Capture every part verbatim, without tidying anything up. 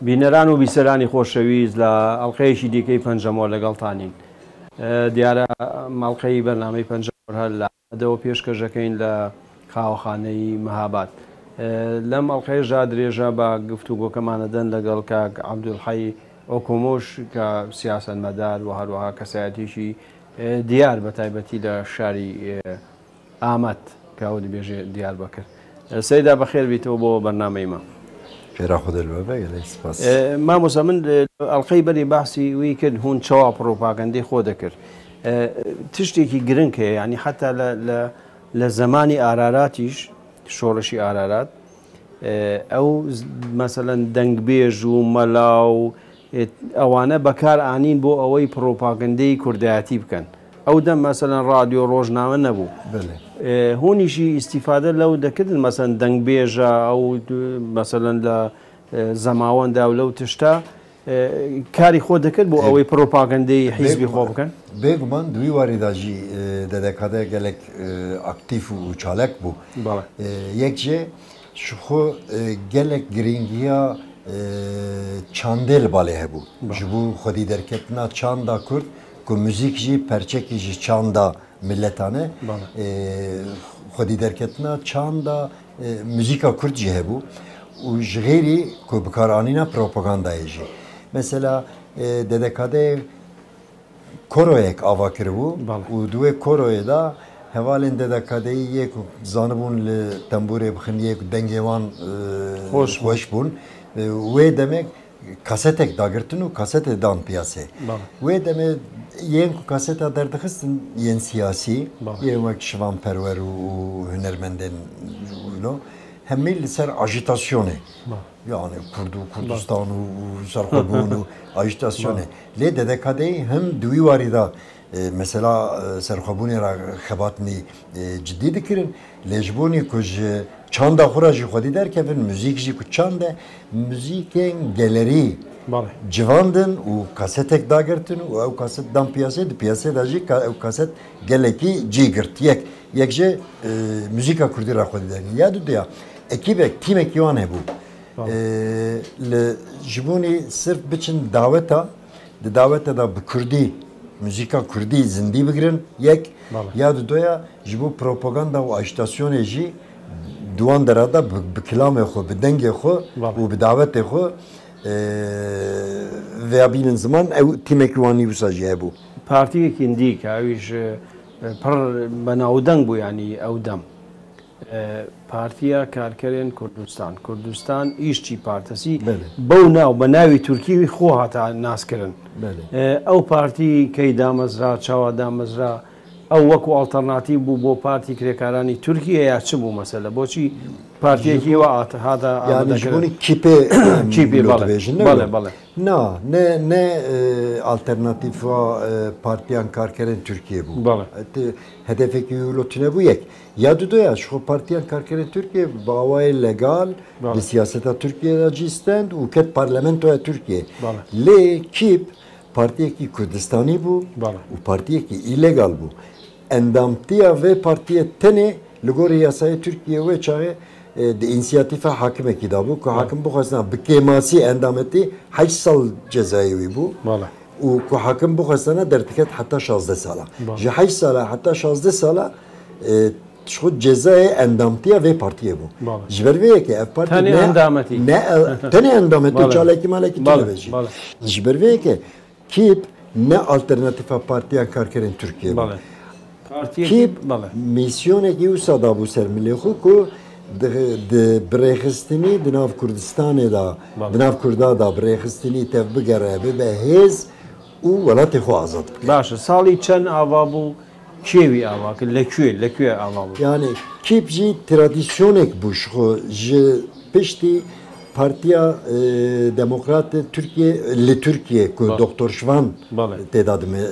بینەران و بیسەرانی خۆشەویست، لە ئەڵقەیەکی دیکەی پەنجەمۆر لەگەڵتانین. ئە، دیارە ئەم ئەڵقەی بەرنامەی پەنجەمۆر هەر لە ئەمەدەوە پێشکەشەکەین لە قاوەخانەی مەهاباد. ئە، لەم ئەڵقەیەشدا درێژە بە گفتوگۆکەمانەدەن لەگەڵ کاک عەبدولحەی ئۆکۆمۆش کە سیاسەتمەدار و هەروەها کەسایەتیەکی، ئە، دیار بە تایبەتی لە شاری، ئە، ئامەد کە ئەو دەبێژێ دیاربەکر. سەیدا بەخێر بیتەوە بۆ بەرنامەی مە. خێرا خۆ دەلوەڤە، گەلێک سپاس. ئێ، مامۆستا من، ئێ، ئەڵقەی بەری باسی وی کرد، هون چەوا پڕۆپاگەندەی خۆ دەکرد. ئێ، تشتێکی گرنگ هەیە، یعنی حتا لە، لە، لە زەمانی ئاراراتیش، شۆڕشی ئارارات، ئێ، ئەو ز-، مەسەلەن دەنگبێژ و مەلا و، ئێ، ئەوانە بەکار ئانین بۆ ئەوەی پڕۆپاگەندەی کوردایەتی بکەن. ئەو دەم مەسەلەن ڕادیۆ ڕۆژنامە نەبوو. بەڵێ. ئێ، هونیشی ئیستیفادە لەو دەکردن، مەسەلەن دەنگبێژە ئەو د-، مەسەلەن لە، ئێ، زەماوەندا و لەو تشتا، ئێ، کاری خۆ دەکرد بۆ بێ-، ئەوەی پڕۆپاگەندەی حیزبی خۆ بێگومان، بکەن؟ بێگومان دوی واریدا جی، ئێ، دەدەکادە گەلێک، ئێ، ئاکتیف و چالاک بوو. بەڵێ. ئێ، یەک جێ شخۆ، ئێ، گەلێک گرنگیە، ئێ، چاندێ لە باڵێ هەبوو. بەڵێ. Ji bo xwedî derketina çanda Kurd ku muzîk jî perçekî ji çanda miletane, Bale. e, xwedî derketina çanda, e, muzîka Kurd jî hebû û ji xêrî ku bikaranîna propagandayê jî. Mesela, e, dedekadeyê koroyek ava kiribû Bale. û di wê koroyê de hevalên dedekadeyî yê ku zanibûn li tembûrê bixin, yê ku dengê wan, e, Xweş bû. xweş bûn, e, wê demê kasetek dagirtin û kasetê dan piyasê. Bale. Wê demê yên ku kaseta derdixistin yên siyasî, Bale. yên wek Şivan Perwer û, û hunermendên wilo, hemî li ser ajîtasyonê. Bale. Yani Kurd û Kurdistan û, û serxwebûn û ajîtasyonê. Bale. Lê dedekadeyî him di wî warî de E, mesela, e, serxwebûnê re xebatnî, e, cidî dikirin. Lê ji bo nî ku ji çanda xwe re jî xwedî derkevin, muzîk jî ku çand e, muzîkên gelerî Bale. civandin û kasetek dagirtin û ew kaset dan piyasê, di piyasê de jî ka-, ew kaset gelekî cî girt. Yek, yek jê, e, muzîka kurdî re xwedî derkevin. Ya duduya, ekîbek, tîmekî wan hebû. Bale. E, li, ji bo nî sirf biçin daweta, di dawete de bi kurdî, muzîka kurdî zindî bigirin, yek, Bale. ya dudoya ji bo propaganda û ajîtasyonê jî di wan dera de bi, bi kilamê xwe, bi dengê xwe Bale. û bi dawetê xwe, e, veya bînin ziman, ew tîmekî wan wisa jî hebû. Partiyekî dî ke ewî ji, e, pir benawdeng bû, yanî ew dem. E, Partiya Karkerên Kurdistan, Kurdistan İşçi Partisi, Belê. bew nav, be navê Tirkî wî xwe hata naskirin. Belê. E, ew partî key damezra, çawa damezra, ew wekû alternatîf bû bo Partî Kirêkaranî Tirkiye ya çi bû mesele? Boçî partiyekî Ji bo we hat-, hata Yani ji amadekirin? Bo kîpê, Kîpê, em, bale. Dibêjin, ne Bale, bale. Na, ne, ne, e, alternatîfa, e, Partiyan Karkerên Tirkiye bû. Bale. E, te-, hedefekî wilo tune bû yek. Ya dudoya, ji xwe Partiyan Karkerên Tirkiye bi awayê legal Bale. Li siyaseta Tirkiye de cî stend û ket parlamentoya Tirkiye. Bale. Lê kîp partiyekî Kurdistanî bû Bale. Û partiyekî îlegal bû. Endamtiya vê partiyê tenê li gorî yasayê Tirkiye wê çaxê, e, di însiyatîfa hakimekî de bû ku Bale. Hakim bixwestina bi kêmasî endametî heşt sal cezayê wî bû. Bale. Û ku hakim bixwestana derdiket heta şazdeh sala. Bale. Ji heşt sala heta şazdeh sala, e, ji xwe cezayê endamtiya vê partiyê bû. Bale. Ji ber vê yekê ev partî Tenê ne, endametî. ne, e, tenê endametî Bale. Çalekî malekî Bale, tune be jî. Bale. Ji ber vê yekê kîp ne alternatîfa Partiya Karkerên Tirkiye bû. Bale. Partiyekî, Kîp bale. Mîsyonekî wisa dabû ser milê xwe ku di, di birêxistinî di nav Kurdistanê de, Bale. Di nav Kurda de birêxistinî tev bigere, bibe hêz û welatê xwe azad bike. Baş e. Salî çend ava bû? Kê wî ava kir? Li kuê, li kuê ava bû? Yani kîp jî tradisyonek bû ji xwe, ji piştî Partiya, e, Demokrat Tirkiye, li Tirkiye ku Bale. Doktor Şivan Bale. Tê de dime, e,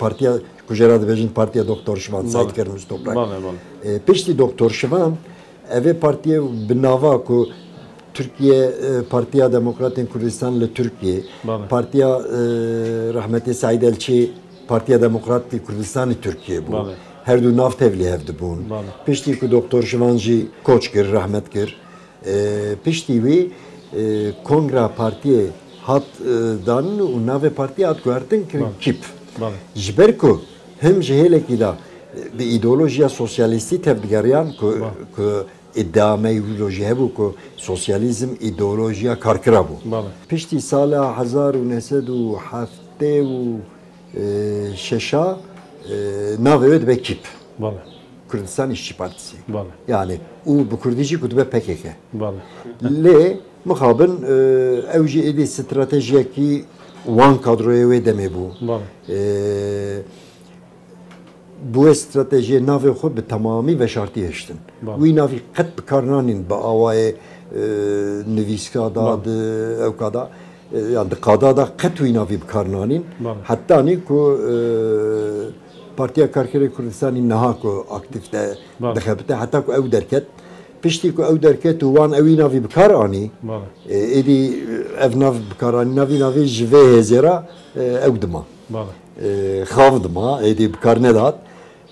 Partiya ku jê re dibêjin Partiya Doktor Şivan, Bale. Saîd Kermûs Toprak. Bale, bale. E, piştî Doktor Şivan, evê partiyê bi nava ku Tirkiye, e, Partiya Demokratên Kurdistan li Tirkiye, Bale. Partiya, e, rehmetê Saîd Elçî, Partiya Demokratê Kurdistanê Tirkiye bû. Bale. Her du nav tevlî hev dibûn. Bale. Piştî ku Doktor Şivan jî koç kir, rehmet kir, e, piştî wî E, Kongra Partiyê hat, e, danin û navê partiyê hat guhertin kirin Bale. kîp. Bale. Ji ber ku him ji hêlekî de, e, bi îdeolojiya sosyalîstî tevdigeriyan ku, Bale. ku îdia me wilo jî hebû ku sosyalîzm îdeolojiya karkira bû. Bale. Piştî sala hezar û neh sed û heftê û şeş a, e, navê wê dibe kîp. Bale. Kurdistan İşçi Partisi. Bale. Yani û bi kurdî jî ku dibe P K K. Bale. Lê mixabin, e, ew jî êdî stratejiyekî wan kadroyê wê demê bû. Bale. E, bi wê stratejiyê navê xwe bi temamî veşartî hiştin. Bale. Wî navî qet bi kar nanîn bi awayê, e, nivîska da, Bale. di ewka da, e, yan di qada da qet wî navî bi kar nanîn. Bale. Hetanî ku, e, Partiya Karkerê Kurdistanî niha ku aktîf de Bale. dixebite, heta ku ew derket, piştî ku ew derket û wan ewî navî bi kar anî, Bale. e, êdî ev nav bi kar anî, navî navî ji vê hêzê re, e, ew dima. Bale. E, xav dima, êdî bi kar nedat.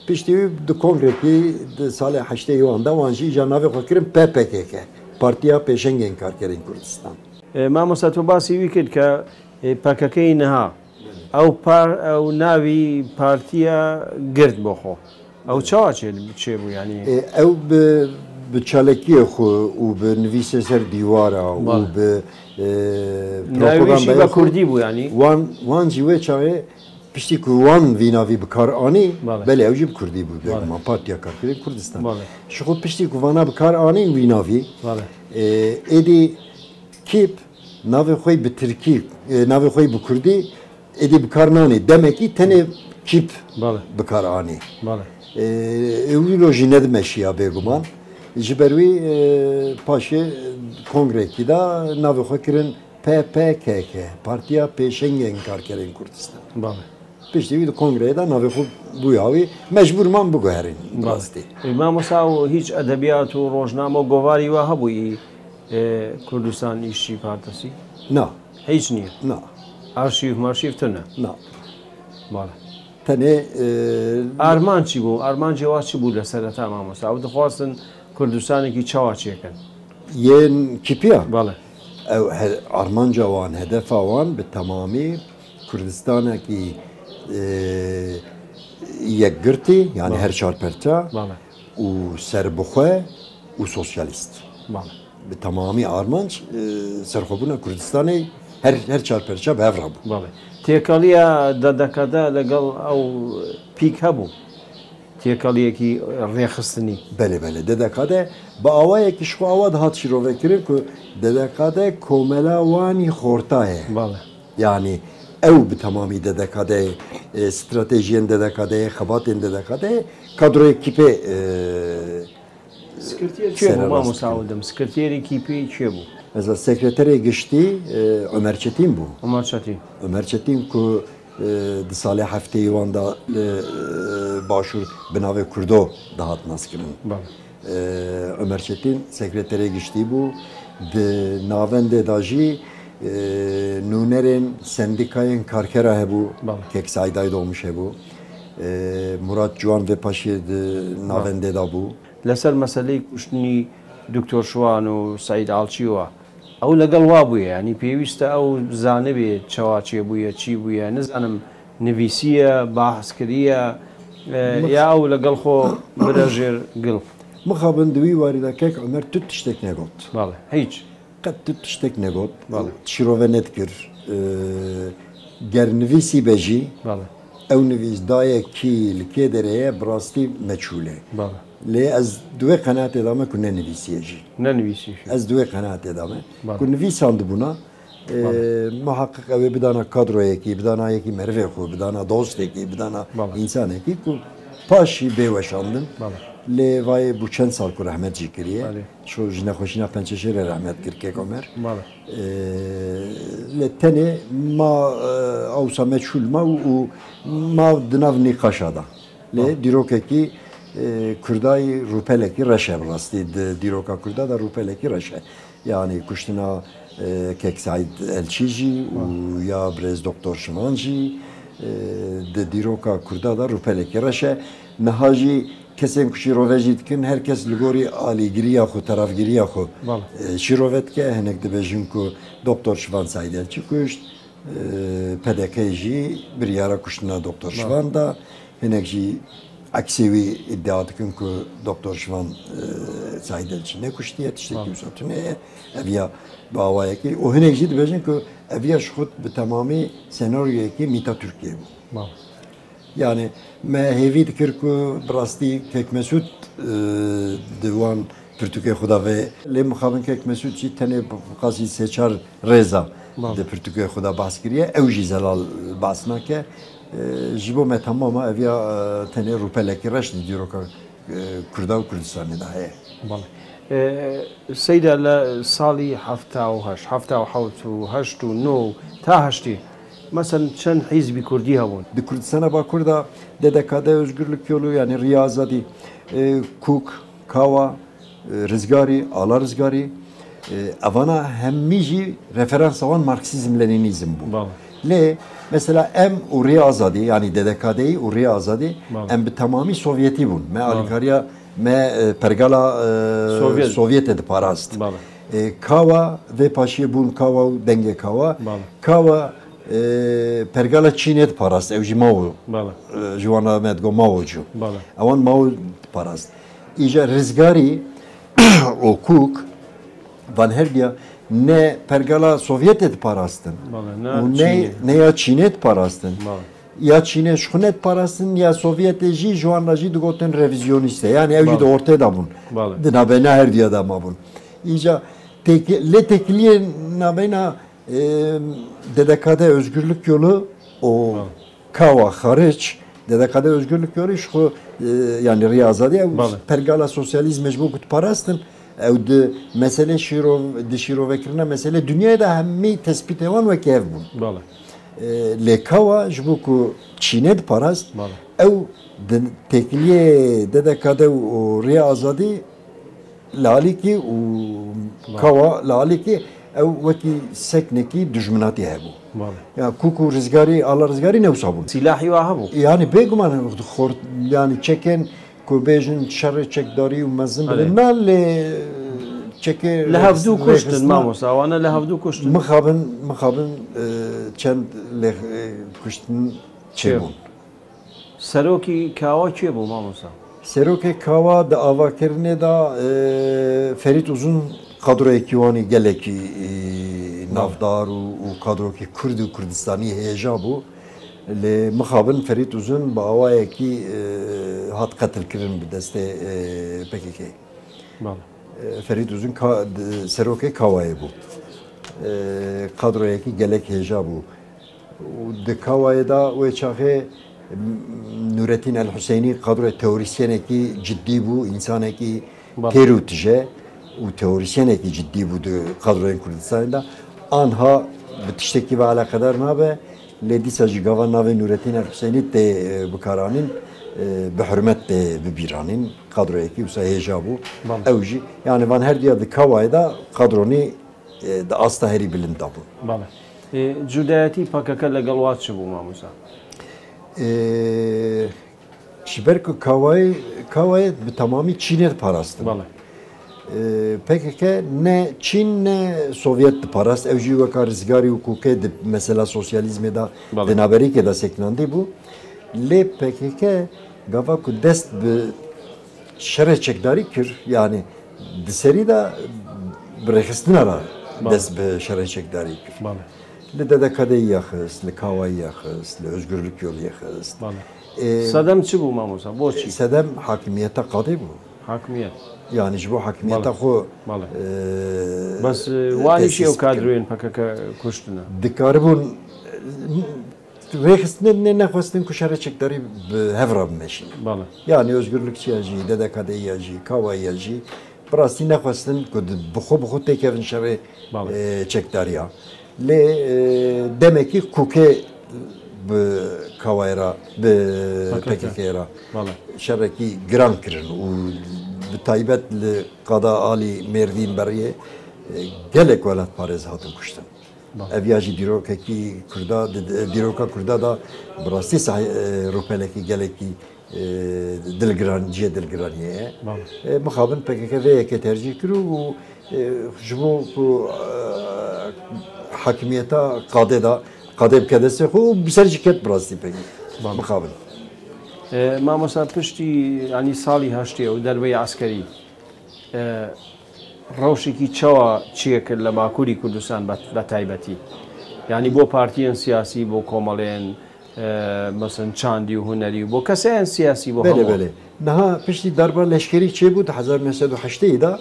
Piştî wî di kongrekî di salê heştê wan de wan jî îja navê xwe kirin P P K K, Partiya Pêşengên Karkerên Kurdistan. E, mamosta, tu basî wî kir ke, e, P K K niha ew par-, ew navî partiya girt bo xwe. Ew çawa çê, çêbû, yanî? E, ew bi, bi çalekiyê xwe û bi nivîsê ser dîwara û Bale. bi, e, Navî jî propagandayê bi xwe kurdî bû, yanî? Wan, wan jî wê çaxê piştî ku wan vî navî bi kar anî, Bale. belê ew jî bi kurdî bû, Bale. bêguman Partiya Karkerên Kurdistan. Bale. Ji xwe piştî ku vana bi kar anîn vî navî, Bale. e, êdî kîp navê xwe bi tirkî, e, navê xwe bi kurdî êdî bi kar nanî. Demekî tenê kîp Bale. bi kar anî. Bale. E, e, wilo jî nedimeşiya bêguman. Ji ber wî, e, paşê kongrekî de navê xwe kirin P P K K, Partiya Pêşengên Karkerên Kurdistan. Bale. Piştî wî di kongreyê de navê xwe bûya wî, mecbûr man biguherîn, bi Bale. rastî. E, mamosta, û hîç edebiyat û rojname û govarî we hebûyî, e, Kurdistan İşçi Partisi? Na. Hîç niye? Na. Arşîv marşîv tune? Na. Bale. Tenê, e, Armanc çi bû? Armancê we çi bû li sereta, mamosta? Ew dixwastin Kurdistanekî çawa çêkin? Yên kîpiya? Bale. Ew he-, armanca wan, hedefa wan bi temamî Kurdistanekî, e, yekgirtî, yanî Bale. her çar perça Bale. û serbixwe û sosyalîst. Bale. Bi temamî armanc, e, serxwebûna Kurdistanê her, her çar perça bi hev re bû. Bale. Têkeliya D D K D legel ew pîk hebû? Têkeliyekî rêxistinî. Belê, belê. D D K D bi awayekî ji xwe awa dihat şîrovekirin ku D D K D komela wanî xorta ye. Bale. Yanî ew bi temamî D D K D, e, stratejiyên D D K D, xebatên D D K D, kadroyê kîpê, e, Sekreterê kî bû, Serra mamosta Rastgir. Ew dem? Sekreterê kîpî kî bû? Mesela sekreterê giştî, e, Ömer Çetin bû. Ömer Çetin. Ömer Çetin ku, e, di salê heftê wan de li, e, Başûr bi navê Kurdo dihat naskirin. Bale. E, Ömer Çetin sekreterê giştî bû. Di navendê de jî, e, nûnerên sendîkayên karkera hebû. Bale. Kek Saîd Aydoğmuş hebû. E, Murat Ciwan vê paşê di Bale. navendê de bû. Li ser meseleyê kuştinî Doktor Şiwan û Seîd Alçî wa, ew legel wa bûye, yanî pêwîst e ew zanibê çawa çêbûye, çî bûye, nizanim nivîsiye, behs kiriye, e, Mix- ya ew legel xwe bire jêr gil. Mixabin di wî warî de kek Omer tu tiştek negot. Bale, hîç. Qet tu tiştek negot. Bale. Şîrove nedikir. E, ger nivîsî be jî, Bale. ew nivîs daye kî, li kê derê ye, bi rastî meçhûl e. Bale. Lê ez di wê qenaetê de me ku ne nivîsiye jî. Ne nivîsî jî. Ez di wê qenaetê de me. Bale. Ku nivîsandibûna, e, Bale. muheqqiq ew ê bidana kadroyekî, bidana yekî merivê xwe, bidana dostekî, bidana Bale. însanekî ku paşî bê weşandin. Bale. Lê vayê bû çend sal ku rehmet jî kiriye. Bale. Şo ji nexweşîna pençeşêrê rehmet kir kek Omer. Bale. Ee, lê tenê ma, e, awsa meçhûl ma û, û ma di nav nîqaşa da. Lê Bale. dîrokekî, e, Kurdayî rûpelekî reş e bi rastî. Di dîroka Kurda de rûpelekî reş e. Yanî kuştina, e, kek Saîd Elçî jî û Bale. ya birêz Doktor Şivan jî, e, di dîroka Kurda de rûpelekî reş e. Niha jî Kesên ku şîrove jî dikin, her kes li gorî alîgiriya xwe, terafgiriya xwe, Bale. e, şîrove dike. Hinek dibêjin ku Doktor Şivan Seydelçî kuşt, e, P D K jî biryara kuştina Doktor Bale. Şivan da. Hinek jî eksê wî îdia dikin ku Doktor Şivan, e, Seydelçî nekuştiye, tiştekî Bale. Wisa tune ye. Ev ya bi awayekî. Û hinek jî dibêjin ku ev ya ji xwe bi temamî senaryoyekî mîta Tirkiyê bû. Bale. Yani me hêvî dikir ku bi rastî Kek Mesûd, e, di wan pirtûkê xwe de vê. Lê mixabin Kek Mesûd jî tenê bi qasî sê çar rêza Bale. Di pirtûkê xwe de behs kiriye. Ew jî zelal behs nake. E, ji bo me temam e, ev ya, e, tenê rûpelekî reş di dîroka, e, Kurda û Kurdistanê de heye. Bale. E, Seyda, li salî hefta û heşt, hefta û hewt û heşt û nod û ta heştê, meselen çend hîzbî kurdî hebûn? Di Kurdistana Bakur de D D K D, Özgürlük Yolu, yani Riya Azadî, e, Kûk, Kawa, e, Rizgarî, Ala Rizgarî, e, evana hemî jî referansa wan Marksîzm Lenînîzm bû. Bale. Lê mesela em û Riya Azadî, yani D D K D'yî û Riya Azadî, Bale. Em bi temamî Sovyetî bûn. Me Bale. Alîkariya me, e, pergala, e, Sovyet. Sovyetê diparast. Bale. E, Kawa vê paşiyê bûn Kawa û dengê Kawa. Bale. Kawa, e, pergala Çînê diparast. Ew jî Mao. Bale. E, ji wan re me digo Maocu. Bale. Ewan Mao diparast. Îja Rizgarî û Kûk van herdiya ne pergala Sovyetê diparastin Bale, ne û ne, Çînê. Ne ya Çînê diparastin. Bale. Ya Çînê ji xwe nediparastin, ya Sovyetê jî ji wan re jî digotin revîzyonîst e. Yani ew jî Bale. Di ortê de bûn. Bale. Di navbeyna herdiya de mabûn. Îca têki-, lê têkiliyê navbeyna, e, D D K D Özgürlük Yolu û Bale. Kawa xaric, D D K D Özgürlük Yolu ji xwe, e, yani Riya Azadî ew Bale. Pergala sosyalîzmê ji bo ku diparastin, ew di mesele şîrov-, di şîrovekirina mesele dinyayê de hemî tespîtê wan wekî ev bûn. Bale. E, lê Kawa ji bo ku Çînê diparast, Bale. Ew di têkiliyê D D K D û Riya Azadî li alîkî û Bale. Kawa li alîkî ew wekî seknekî dijminatî hebû. Bale. Ya Kûk û Rizgarî, Ala Rizgarî ne wisa bûn. Sîlahî wa hebû. Yani bêguman xort, yani çekên ku bêjin şerê çekdarî û mezin Erê. Bidin, na lê çekê Li hevdû rêxistin, kuştin, rêxistina mamosta, wana li hevdû kuştin. Mixabin, mixabin, e, çend lê, e, kuştin çêbûn. Serokî Kawa kê bû, mamosta? Serokê Kawa di avakirinê de, e, Ferît Uzun kadroyekî wanî gelekî, e, navdar û, û kadrokî Kurd û Kurdistanî hêja bû. Lê mixabin Ferît Uzun bi awayekî, e, hat qetilkirin bi destê, e, P K K. Bale. E, Ferît Uzun ka-, di-, serokê Kawayê bû. E, kadroyekî gelek hêja bû. Û di Kawayê de wê çaxê, m-, Nurettin El Hüseyni kadroyê teorîsyenekî ciddî bû, însanekî Bale. Têr û tije û teorîsyenekî ciddî bû di kadroyên Kurdistanê de. Anha bi tiştekî ve eleqedar nabe, lê dîsa jî gava navê Nurettin El Hüseyni tê, e, bikaranîn, e, bi hurmet tê bibîranîn. Kadroyekî wisa hêja bû. Bale. Ew jî, yani van herdiya di Kawayê de kadronî, e, di asta herî bilind de bûn. Bale. E, cudayetî P K K legel wa çi bû, mamosta? E, Ji ber ku Kawayê, Kawayê bi temamî Çînê diparastin. Bale. E, P K K ne Çîn ne Sovyet diparast. Ew jî weka Rizgarî û Kûkê di mesela sosyalîzmê de Bale. Di naberîkê de sekinandî bû. Lê P K K gava ku dest bi şerê çekdarî kir, yani di serî de bi rêxistina re Bale. Dest bi şerê çekdarî kir. Bale. Li D D K D'yî ya xist, li Kawayî ya xist, li Özgürlük Yolu ya xist. Bale. Ê, Sedem çi bû, mamosta? Boçî? Sedem hakimiyeta qadê bû. Hakimiyet. Yani ji bo hakimiyeta Bale. Xwe, Bale. Ê, Bes, e, wanî jî ew kadroyên P K K kuştine. Dikaribûn, e, rêxistinê nê nexwestin ku şerê çekdarî bi hev re bimeşînin. Bale. Yani Özgürlükçiya jî, D D K D'yî ya jî, Kawayî ya jî, bi rastî nexwestin ku di, bi xwe, bi xwe têkevin şerê, Bale. E, çekdariya. Lê, e, demekî Kûkê bi Kawayê re, bi P K K. P K K re Bale. Şerekî giran kirin û bi taybet li qada alî Mêrdîn beriyê, e, gelek welatparêz hatin kuştin. Bale. Ev ya jî dîrokekî Kurda, di, di, dîroka Kurda da bi rastî sah-, e, rûpelekî gelekî e, dilgiran, cihê dilgiraniyê ye. E, mixabin P K K vê yekê tercîh kir û, e, ji bo ku, e, hakimiyeta qadê da, qadê bike destê xwe û bi ser jî ket bi rastî pekî. Mixabin. E, mamosta piştî, yanî salî heştê û derbeyê eskerî, e, rewşekî çawa çêkir li Bakurî Kurdistan be, be taybetî? Yanî bo partiyên siyasî, bo komeleyên, e, mesela çandî û hunerî û bo keseyên siyasî, bo Belê, hemû. Belê. Niha piştî darba leşkerî çêbû di hezar neh sed û heştê da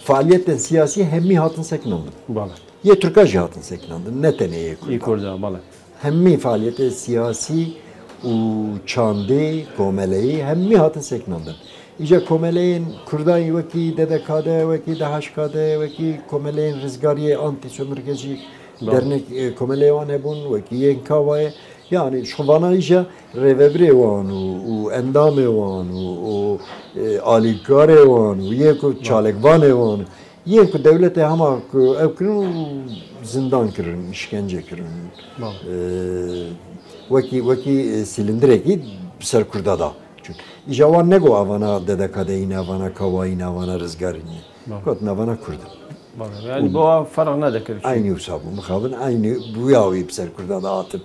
faaliyetên siyasî hemî hatin sekinandin. Bale. Yê Tirka jî hatin sekinandin, ne tenê yê Kurda. Yê Kurda, bale. Hemî faaliyetê siyasî û çandê, komeleyî hemî hatin sekinandin. Îca komeleyên Kurdan wekî D D K D, wekî D H K D, wekî komeleyên rizgariyê antî-sömürgecî, Bale. dernek, e, komeleyê wan hebûn, wekî yên Kawayê. Yanî ji xwe vana îja rêvebirê wan û, û endamê wan û, û, e, alîkarê wan û yê ku çalekvanê wan, yên ku dewletê hema ku ew kirin û zindan kirin, îşkence kirin. Bale. E, wekî, wekî, e, sîlindirekî bi ser Kurda da. Çun îja wan nego avana D D K D yî ne, avana Kawa yî ne, avana Rizgarî ne. Bale. Gotin avana Kurd in. Bale. Yanî bo wan ferq nedekir çi. Eynî wisa bû. Mixabin eynî bûya wî bi ser Kurda da hatin.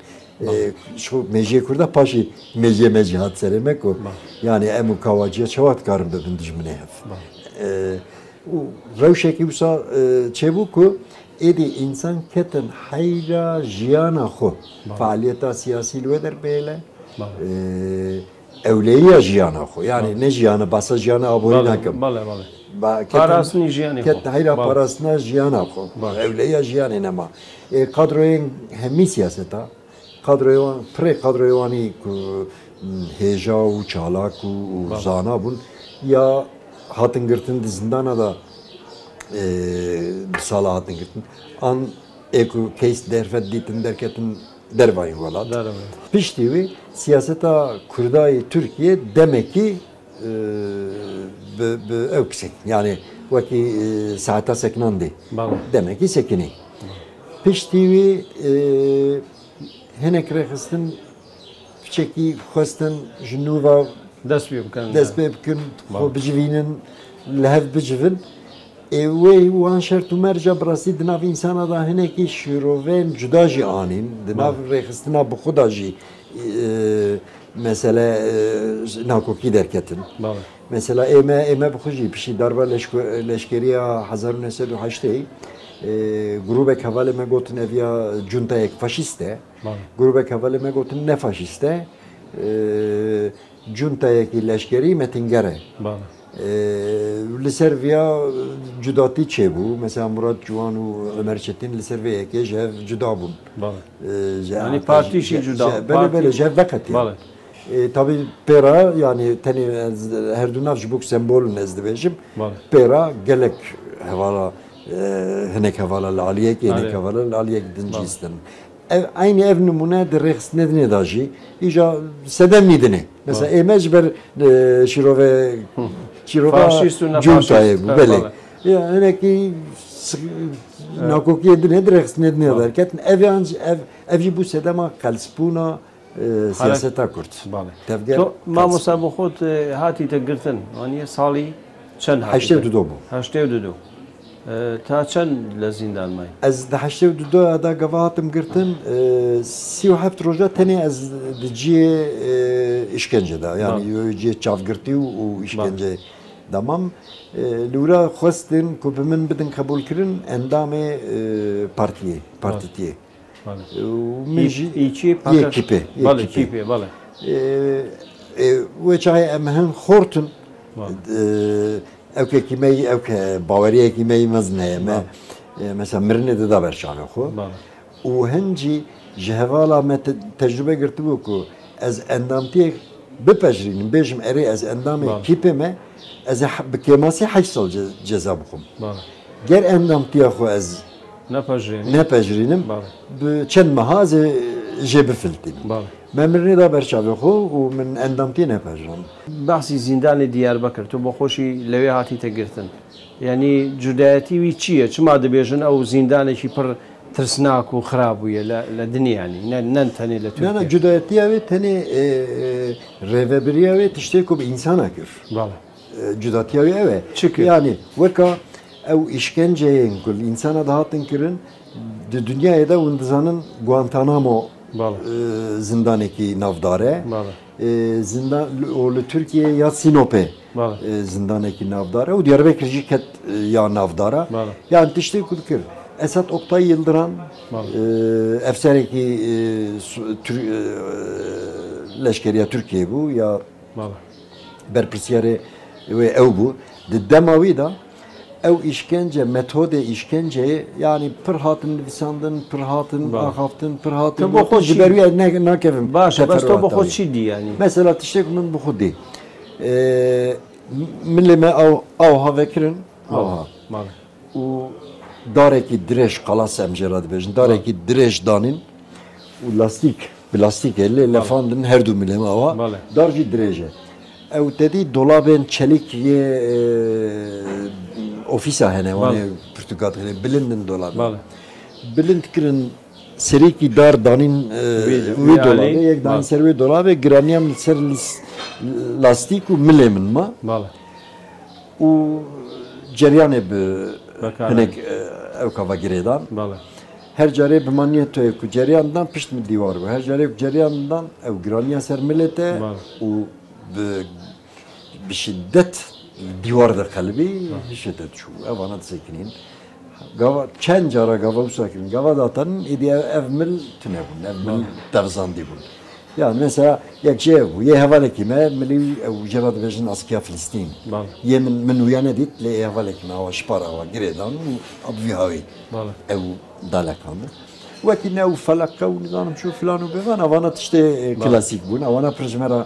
Bale. E, ji xwe mêjiyê Kurda paşî mêjiyê me jî hat serê me ku Bale. yanî em û Kawaciya çawa dikarin bibin dijminê hev. Bale. E, û rewşekî wisa, e, çêbû ku êdî însan ketin heyra jiyana xwe. Bale. Faaliyeta siyasî li wê der bihêle. Bale. E, ewleyiya jiyana xwe. Yanî Bale. ne jiyana, basa jiyana aborî Bale, nakim. bale, bale. Ba, ketin, Parastinî jiyanê ketin xwe. heyra Bale. parastina jiyana xwe. Baş. Ewleyiya jiyanê nema. E, kadroyên hemî siyaseta, kadroyê wan, pirê kadroyê wanî ku, m, hêja û çalak û, û Bale. zana bûn, ya hatin girtin di zindana da, e, bi sala hatin girtin. An ê ku case derfet dîtin derketin dervayî welat. Dervayî. Piştî wî siyaseta Kurda yê Tirkiye demekî, e, bi, bi ew kisin. Yanî wekî, e, saeta sekinandê. Bale. Demekî sekinî. Piştî wî, e, hinek rêxistin piçekî xwestin ji nû ve Dest pê bikin. dest pê bikin, Bale. xwe bicivînin, li hev bicivin. Ê wê wan şert û merca bi rastî di nav însana de hinekî şîrovên cuda jî anîn. Di nav Bale. rêxistina bi xwe de jî, e, mesele, e, nakokî derketin. Bale. Mesela ê me, ê me bi xwe jî piştî darba leşko-, leşkeriya hezar û neh sed û heştê, e, grûbek hevalê me gotin ev ya cuntayek faşîst e. Bale. Grûbek hevalê me gotin ne faşîst e. E, cuntayekî leşkerî metingere. Bale. Ee, li ser viya cudatî çêbû. Mesela Murat Ciwan û Ömer Çetin li ser vê yekê ji hev cuda bûn. Bale. Ee, ji Yani A K partî jî ji, cuda, ji, belê, partî belê, ji hev veqetî. Bale. Ee, tabî pêra, yani tenê ez, her du nav ji bo sembolin ez dibêjim. Bale. Pêra gelek hevala, e, hinek hevala li aliyek, hinek Aliyek. hevala li aliyek din Bale. cîstin. Ev, eynî ev nimûne di rêxistinê dinê de jî, îja sedemî dinê. Mesela Bale. ê me ji ber, e, şîrove, şîrova Faşîst û cuntayê nefaşîst. bû, Ha, belê. bale. Ya, hinekî s-, Evet. nakokiyê dinê di rêxistinê dinê Bale. derketin. Ev yan jî, ev, ev jî bû sedema qelsbûna, e, siyaseta Kurd. Bale. Tevger To, qels- mamosta bi xwe, e, hatî te girtin. Anî salî çend hatî Heştê û te? du do bû. Heştê û du do. E, ta çend li zîndan mayî? Ez di heştê û du de gava hatim girtin, e, sî û heft roja tenê ez di cihê, e, îşkence de, yani Bale. yo cihê çavgirtî û, û Bale. îşkence de mam. E, li wira xwestin ku bi min bidin qebûlkirin endamê, e, partiyê, Bale. partîtiyê. Bale. Û min Î-, jî îçî yê paka- kîpê, yê Bale, kîpê. kîpê, bale. E, e, wê çaxê em hin xortin. Bale. E, ew ke kîmeyî, ew ke baweriyekî me yî mezin heye. Me, Bale. e, mesela mirinê dida ber çavê xwe. Bale. Û hin jî ji hevala me te-, tecrube girtibû ku ez endamtiyek bipejirînim, bêjim erê ez endamê Bale. kîpê me, ez ê he-, bi kêmasî heşt sal ce-, ceza bixwim. Bale. Ger endamtiya xwe ez Nepejirînî. nepejirînim, Bale. bi çend meha ez ê jê bifiltînim. Bale. Me mirinê da ber çavê xwe û min endamtiyê nepejirand. Behsî zîndanê Diyarbekir, tu bi xwe jî lewê hatîte girtin. Yanî cudayetî wî çi ye? Çima dibêjin ew zîndanekî pir tirsnak û xirab bûye li, li dinya, yanî ne, ne tenê li Tirkiye. Na, na, cudayetiya wê tenê, e, e, rêvebiriya wê tiştê ku bi însana kir. Bale. E, cudatiya wê ew e. Çi kir? Yanî weka ew îşkenceyên ku li însana dihatin kirin, di dinyayê de hûn dizanin Guantanamo, Bale. e, zindanekî navdar e. Bale. E, zindan, û li Tirkiye ya Sinopê, Bale. e, zindanekî navdar e û Diyarbekir jî ket, e, ya navdara. Bale. Yanî tiştê ku dikir. Esat Oktay Yildiran, Bale. e, efserekî, e, su-, Tür-, e, leşkeriya Tirkiye bû ya Bale. berpirsiyarê wê ew bû. Di dema wî de ew îşkence, metodê îşkenceyê, yanî pir hatin nivîsandin, pir hatin Bale. axaftin, pir hatin Tu bo gotin, xwe ji çi ber wî ez ne-, nakevim Baş e, bes tu bo xwe teferruata wî. çi dî yanî? Mesela tiştê ku min bi xwe dî. Ee, m-, milê me aw-, awha vekirin, Bale. awha. Bale. Û darekî dirêj, qalas em jê re dibêjin, darekî dirêj danîn û lastîk, bi lastîkê lê Bale. lefandin her du milê me awa. Bale. Dar jî dirêj e. Ew te dî dolabên çelîk yê, e, ofîsa hene, Bale. wanê pirtûka dixîne, bilind in dolabê. Bale. Bilind kirin, serîkî dar danîn, e, Wê, wê wê dolabê, alî. yek danîn Bale. ser wê dolabê, giraniya min ser lis-, lastîk û milê min ma. Bale. û ceryanê bi Bekaran. hinek, e, ew kava girêdan. Bale. Her carê bi maniyê toyê ku ceryan dan pişt min dîwar bû. Her carê ku ceryan dan ew giraniya ser milê te Bale. û bi, bi şiddet dîwar de qelibî Bale. hişê te diçû. Evana disekinîn. Gava, çend cara gava wisa kirin. Gava datan, êdî ev, ev mil tune bûn. Ev mil Bale. tevzandî bûn. Yani mesela yek jê ev bû. Yê hevalekî me, milî ew jê re dibêjin askiya Filistîn. Bale. Yê min, min wîya nedît, lê yê hevalekî me awa ji para awa girê dan û bi vî hawî Bale. ew dalekandin. Wekî ne ew feleqe û nizanim çû filan û bêvan, avana tiştê, e, Bale. klasîk bûn. Awana pir ji me re,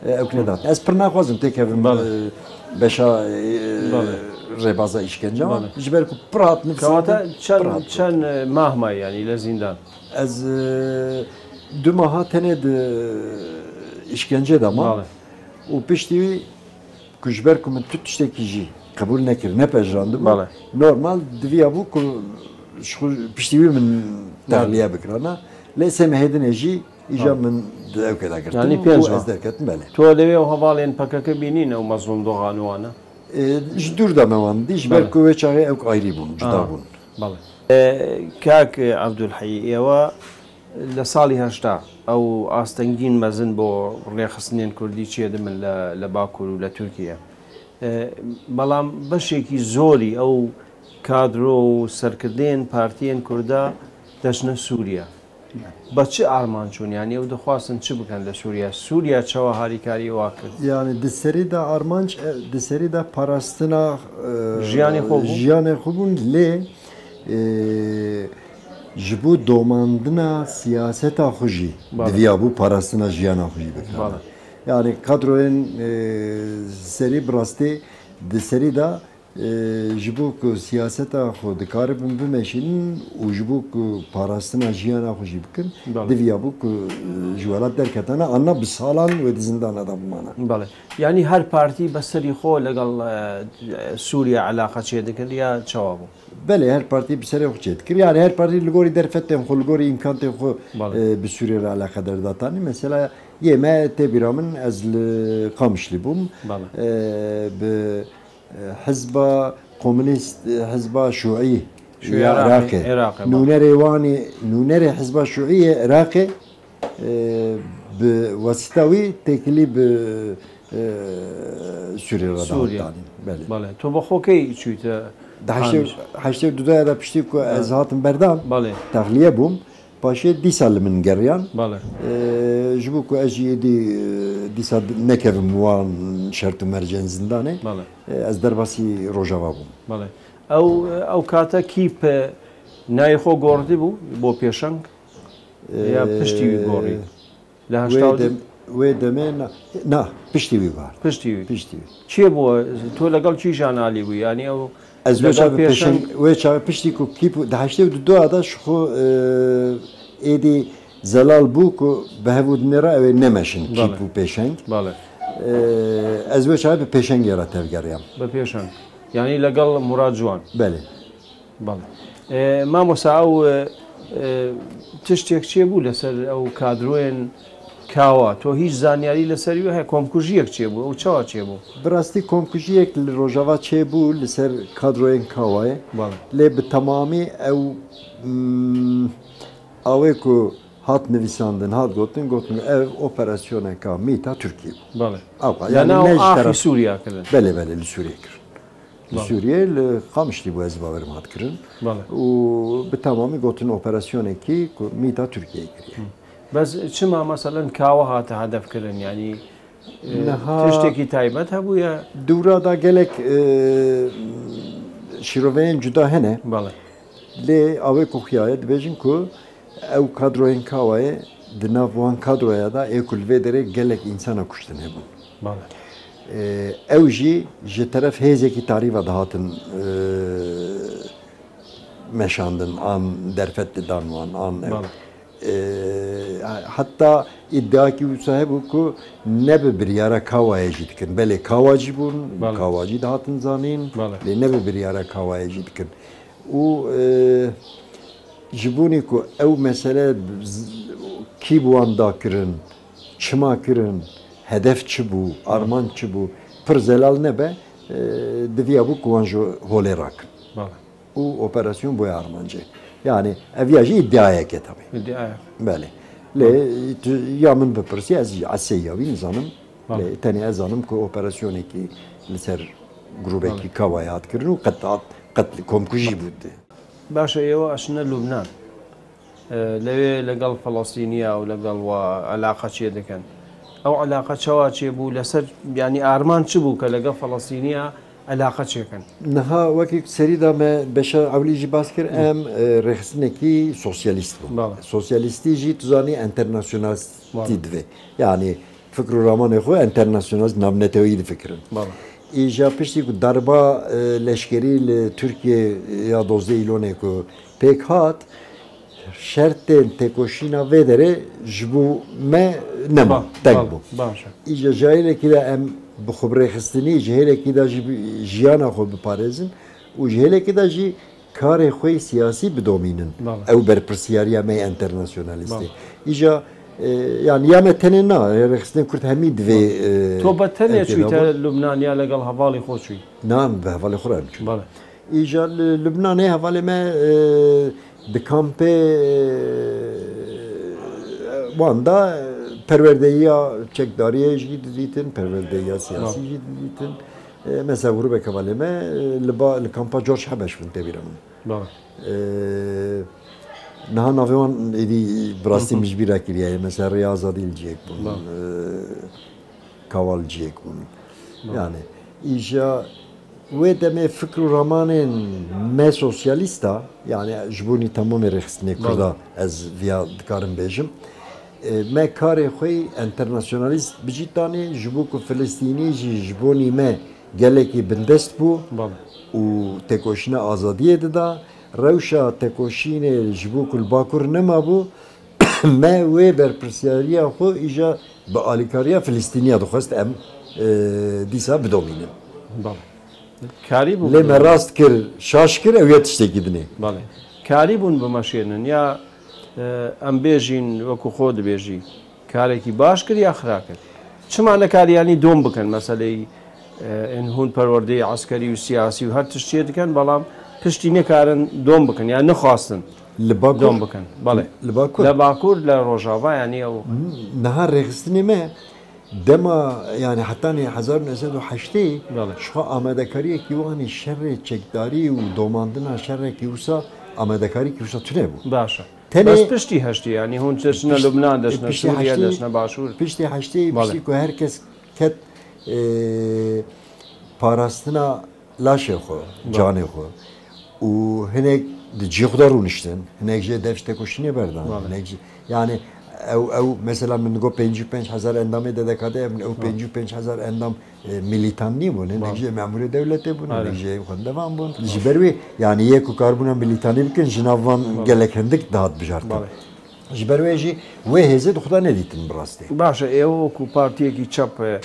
e, ew nedat. Ez pir naxwazim têkevim, Bale. e, beşa, e, Bale. rêbaza îşkencewan. Bale. Ji ber ku pir hat nivîsandin, Kewata çend, pir hat çend, e, mah maye yanî li zîndan? Ez, e, du maha tenê di îşkence de mam. Bale. Û piştî wî ku ji ber ku min tu tiştekî jî qebûl nekir, nepejirandibû, Bale. normal diviya bû ku ji xwe piştî wî min Bale. texliye bikirana. Lê sê mehê dinê jî îja Bale. min di ewkê de girtin Yanî û pênc mah. ez derketim, belê. Tu lewê ew hevalên P K K bînîn ew Mezlûm Dogan û wana? E, ji dûr de me wan dî, ji ber Bale. ku wê çaxê ew ayrî bûn, cuda Aha. bûn. Bale. E, kak Evdulheyî, êwe li salî heşta ew astengiyên mezin bo rêxistinên kurdî çêdibin li, li Bakur û li Tirkiye. E, belam beşekî zorî ew kadro û serkirdeyên partiyên kurda deçine Sûriye. Be çi armanc bûn? Yanî ew dixwastin çi bikin li Sûriye? Sûriye çawa harîkarî wa kir? Yani di serî de armanc, e, di serî de parastina, e, Jiyanê xwe bû? jiyanê xwe bûn, lê, e, ji bo domandina siyaseta xwe jî Bale. diviya bû parastina jiyana xwe jî bikin. Bale. Yani kadroyên, e, serî bi rastî di serî de, e, ji bo ku siyaseta xwe dikaribin bimeşînin û ji bo ku parastina jiyana xwe jî bikin, Bale. diviya bû ku, e, ji welat derketana, anna bi salan wê di zindana de bimana. Bale. Yanî her partî be serî xwe legel, e, Sûriye eleqa çêdikir ya çawa bû? Belê, her partî bi serê xwe çêdikir. Yani her partî li gorî derfetên xwe, li gorî îmkantên xwe, Bale. e, bi Sûriye re eleqedar datanî. Mesela yê me tê bîra min, ez li Qamişlî bûm. Bale. E, bi, e, Hizba Komünîst, e, Hizba Şûî Şûî ya Iraqê, Iraqê. Iraqê, bale. Nûnerê wanê, nûnerê Hizba Şûî yê Iraqê, e, bi wasîta wî têkilî bi, e, Sûriyê re Sûriye. dihat danîn. Belê. Bale. Tu bi xwe key çûyte Di heştê, Qamiş? heştê û du de piştî ku Bale. ez hatim berdan, Bale. texliye bûm. Paşê dîsa li min geriyan. Bale. E, ji bo ku ez jî êdî, e, dîsa nekevim wan şert û mercên zindanê, Bale. e, ez derbasî Rojava bûm. Bale. Ew, ew kate kî pe nayê xwe gortî bû bo pêşeng? Ya E, piştî wî gorî? Li heşta û du? Wê dem-, wê demê na, na, piştî wî var. Piştî wî. Piştî wî. Çiyê bû? Tu legel kîjan alî bû? Yanî ew Ez wê legel çaxê pêşeng, pêşeng wê çaxê piştî ku kî bû, di heştê û du de ji xwe, e, êdî zelal bû ku bi hev û dinê re ew ê nemeşin kî Bale. bû pêşeng. Bale. E, ez wê çaxê bi pêşengê re tevgeriyam. Bi pêşeng. Yanî legel Murad Ciwan. Belê. Bale. E, mamosa ew, e, E, tiştek çêbû li ser ew kadroyên Kawa? To hîç zanyarî li ser wî heye? Komkujiyek çêbû, ew çawa çêbû? Bi rastî komkujiyek li Rojava çêbû li ser kadroyên Kawayê. Belê. Lê bi temamî ew, mm, awê ku hat nivîsandin, hat gotin, gotin ev operasyoneka mîta Tirkiyê bû. Belê. Ewqa, yani ne ji axî teref Sûriya kirin? Belê, belê, li Sûriyê kirin. Li Sûriyê, li Qamişlî bû, ez bawerim hat kirin. Belê. Û bi temamî gotin operasyonekî ku mîta Tirkiyeyê kiriye. Hı. Bes çima, meselen, Kawa hate hedef kirin? Yani, e, niha tiştekî taybet hebûye? Dûra da gelek, e, şîroveyên cuda hene. Belê. Lê awê ku xuyaye dibêjin ku ew kadroyên Kawayê di nav wan kadroya da ê ku li vê derê gelek însana kuştin hebûn. Belê. Ee, ew jî ji teref hêzekî tarî ve dihatin, ee, meşandin an derfet didan wan an ew. Belê. Ee, heta îdiakî wisa hebû ku ne bi biryara Kawayê jî dikin. Belê Kawa jî bûn, Belê. Kawa jî dihatin zanîn, Belê. Lê ne bi biryara Kawayê jî dikin. Û, e, ji bonî ku ew mesele z-, kî bi wan da kirin, çima kirin, hedef çi bû, armanc çi bû, pir zelal nebe, e, diviya bû ku wan ji holê rakin. Belê. Û operasyon boya armancê. Yani ev ya jî îdiayeke tabii. Îdiayek. Belê. Lê tu, ya min bipirsî, ez jî eseyî ya wî nizanim. Belê. Lê tenê ez zanim ku operasyonekî li ser grûbekî Belê. Kawayê hat kirin û qet hat, qet komkujî bû. Baş e, êwa eşine Lubnan. E, lewê legel Felestîniya û legel wa eleqa çê dikin. Ew eleqa çawa çêbû? Li ser, yanî armanc çi bû ke legel Felestîniya eleqa çêkin? Niha wekî serî de me beşa ewlî jî bas kir, Hı. em, e, rêxistinekî sosyalîst bû. Belê. Sosyalîstî jî tu zanî enternasyonalîstî Belê. Divê. Yanî fikr û ramanê xwe enternasyonalîst, navneteweyî difikirin. Belê. Îja piştî ku darba, e, leşkerî li Tirkiye ya dozdeh Îlonê ku pêk hat, şertên têkoşîna vê derê ji bo me nema, Ba-, teng ba-, bû. Baş e. Îja ji hêlekî de em bi xwe birêxistinî, ji hêlekî de jî bi-, jiyana xwe biparêzin û ji hêlekî de jî karê xwe yê siyasî bidomînin. Belê. Ew berpirsiyariya me yê enternasyonalîstê. Belê. Îja, e, yani ya me tenê na, rêxistinên Kurd hemî divê, Belê. e, To bi tenê ev têda çûyî te bû. Lubnan ya legel hevalê xwe çûyî? Na, bi hevalê xwe re em çûn. Belê. Îja li Lubnanê hevalê me, e, di kampê, e, wan da, e, perwerdeyiya çekdariyê jî didîtin, perwerdeyiya siyasî Belê. Jî didîtin. E, mesela grûbek hevalê me, e, li ba, li kampa George Habeş bûn tê bîra min. Belê. E, niha navê wan êdî bi rastî Hı hı. min ji bîra kiriye. Mesela Rêya Azadî li cihek bûn. Belê. E, Kawa li cihek bûn. Belê. Yani, îja wê demê fikr û ramanên me sosyalîst a, yani ji bonî temamê rêxistinê Belê. Kurda ez viya dikarim bêjim. E, me karê xwe yê enternasyonalîst bi cî tanê, ji bo ku Filistînî jî ji bonî me gelekî bindest bû Belê. Û têkoşîna azadiyê dida. Rewşa têkoşînê ji bo ku li Bakur nema bû, me wê berpirsiyariya xwe îja bi alîkariya Filistîniya dixwest em, e, dîsa bidomînin. Belê. Karî bû Lê me rast kir, şaş kir, ew yê tiştekî dinê. Belê. Karî bûn bimeşênin ya, e, em bêjîn wekû xwe dibêjî, karekî baş kir ya xira kir? Çima nekarî, yanî dom bikin meseleyî, e, in hûn perwerdeyê eskerî û siyasî û her tişt çê dikin, belam piştî nikarin dom bikin, yan nixwastin Li Bakur? Dom bikin. Belê. Li Bakur? Li Bakur, li Rojava, yanî ew Niha rêxistinê me dema, yani hetanî hezar û neh sed û heştê Belê. Ji xwe amadekariyekî wan ê şerê çekdarî û domandina şerekî wisa amadekariyekî wisa tune bû. Baş e. Tenê Bes piştî heştê, yanî hûn deşine Pişt-, Lubnan, deşine piştî Sûriye, heştê, deşine Başûr. Piştî heştê, Belê. Piştî ku her kes ket, e, parastina laşê xwe, Belê. Canê xwe û hinek di cî xwe de rûniştin, hinek jê dev ji têkoşînê berdan, Belê. Hinek jî, yani ew, ew mesela min digot pêncî û pênc hezar endamê D D K de hebûn, ew Belê. Pêncî û pênc hezar endam, e, milîtan nîbûn, hinek Belê. Jê memûrê dewletê bûn, Belê. Hinek jê xwendevan bûn. Belê. Ji ber wê, yani yê ku karbûna milîtanî bikin, ji nav van Belê. Gelek hindik dihat bijartin. Belê. Ji ber wê jî wê hêzê di xwe de nedîtin bi rastî. Baş e, êwe wekû partiyekî çep, e,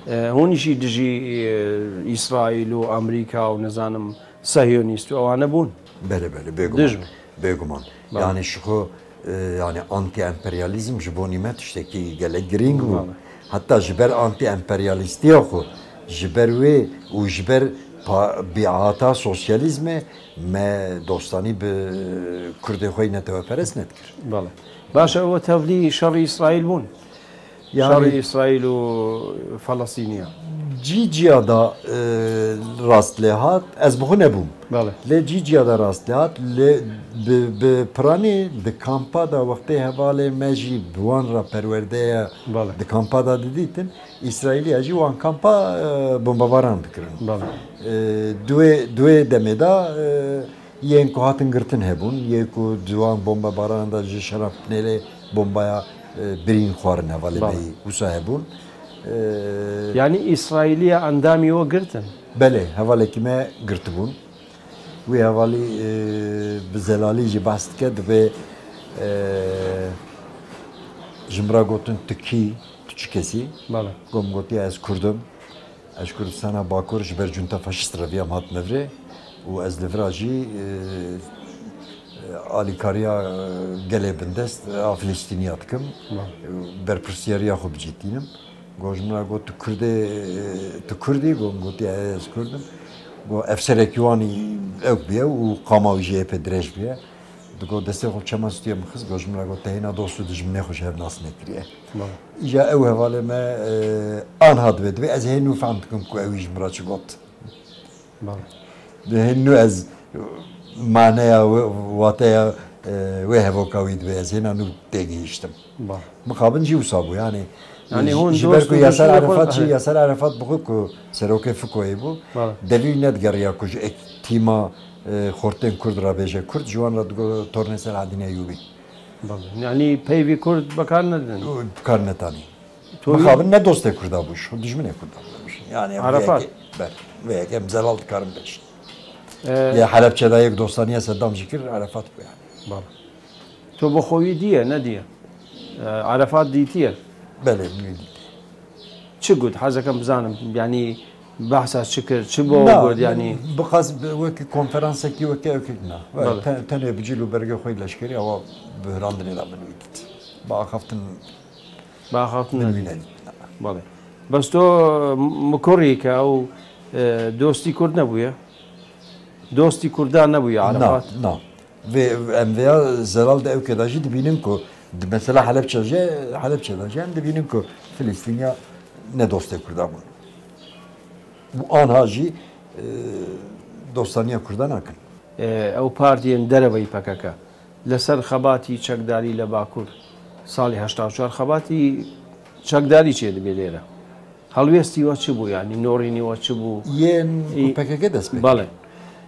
e, hûn jî dijî, e, Îsraîl û Amerîka û nizanim Sehyonîst û ewane bûn. Belê, belê, bêguman. Dij bûn. Bêguman. Belê. Yani ji xwe, e, yani anti-emperyalîzm ji bo nî me tiştekî gelek girîng bû. Belê. Heta ji ber anti-emperyalîstiya xwe, ji ber wê û ji ber pa-, bîata sosyalîzmê me dostanî bi Kurdê xwe yî neteweperest nedikir. Belê. Baş e, ew tevlî şerî Îsraîl bûn. Ya Şerî Îsraîl û Felestîniya. Cî ciya da, e, rast lê hat, ez bi xwe nebûm. Belê. Lê cî ciya da rast lê hat, lê bi, bi piranî di kampa da wextê hevalê me jî bi wan re perwerde ye, Belê. Di kampa da didîtin, Îsraîliya jî wan kampa, e, bombebaran dikirin. Belê. E, di wê, di wê demê da, e, Yên ku hatin girtin hebûn, yê ku di wan bombebarana de ji şeraftinêlê bombaya, e, birîn xwarin hevalê Bale. me yî wisa hebûn. E, Yanî Îsraîliya endamî we girtin? Belê, hevalekî me girtibûn. Wî hevalî, e, bi zelalî jî behs dike, dibê, e, ji min re gotin, "Tu kî, tu çi kesî?" Bale. Got, min gotiye, "Ez Kurd im." Ez ji Kurdistana Bakur ji ber cunta faşîst re viyam hatime virê û ez li vira jî, e, e, alîkariya, e, gelê bindest a Filistîniya dikim. Bale. E, berpirsiyariya xwe bicîtînim. Got ji min re got, "Tu Kurd î, e, tu Kurd î?" Got, gotiye, "E, ez Kurd im." Got, "Efserekî wan î ewk bûye û qama wî jî êpê dirêj bûye." Digot, destê xwe çema stûyê min xist, got ji min re got, "Te hêna dost û dijminê xwe ji hev nas nekiriye." Bale. Îja ew hevalê me, e, anha dibe, dibe ez hê nû fehm dikim ku ew ji min re çi got. Bale. Di hê nû ez maneya wê, wateya, e, wê hevoka wî dibe ez hêna nû têgihiştim. Bale. Mixabin jî wisa bû, yani, Yani ji, hûn ji ber dost ku û Yaser dijminê xwe Arefat jî, heye. Yaser Arefat bi xwe ku serokê FIKOyê bû, Bale. Devî nedigeriya ku ji ek tîma, e, xortên Kurd re bêje Kurd, ji wan re digot tornê Selahaddin Eyyûbî. Bale. Yani peyvî Kurd bekar nedin? Û bi kar netanî. Mixabin ne dostê Kurda bû, ji dijminê Kurda bû. Yani Arefat. Vê yekê, ber, vê yekê em zelal dikarin bêjin. E, Lê Helebçe de yek dostaniya Seddam jî kir, Arefat bû yani. Bale. Tu bi xwe wî diye, ne diye? E, Arefat dîtiye? Belê, min wî dîtiye. Çi got? Hezekem bizanim, yani behsa çi kir, çi bo Na, got, yani? Bi qas, bi wekî konferansekî wekî ew kir na. Bale. Te-, tenê bi cil û bergê xwe yî leşkerî awa bi hirandinê de min wî dît. Bi axaftin Bi axaftin min wî nedît. Nedît. Bale. Bes tu, e, mikurî ke ew, e, dostî Kurd nebûye? Dostî Kurdan nebûye Arefat? Na, na. Vê, em vêya zelal de ewkê de jî dibînin ku di mesela Helebçe jî, Helebçe de jî em dibînin ku Filistîniya ne dostê Kurda bûn. Û anha jî, e, dostaniya Kurda nakin. E, ew partiyên dereveyî P K K li ser xebatî çekdarî li Bakur salê heşta û çar xebatî çekdarî çêdibê lêre. Helwêstî we çi bû, yanî norînî we çi bû? Yên ku Î, P K K dest pê kir. Bale.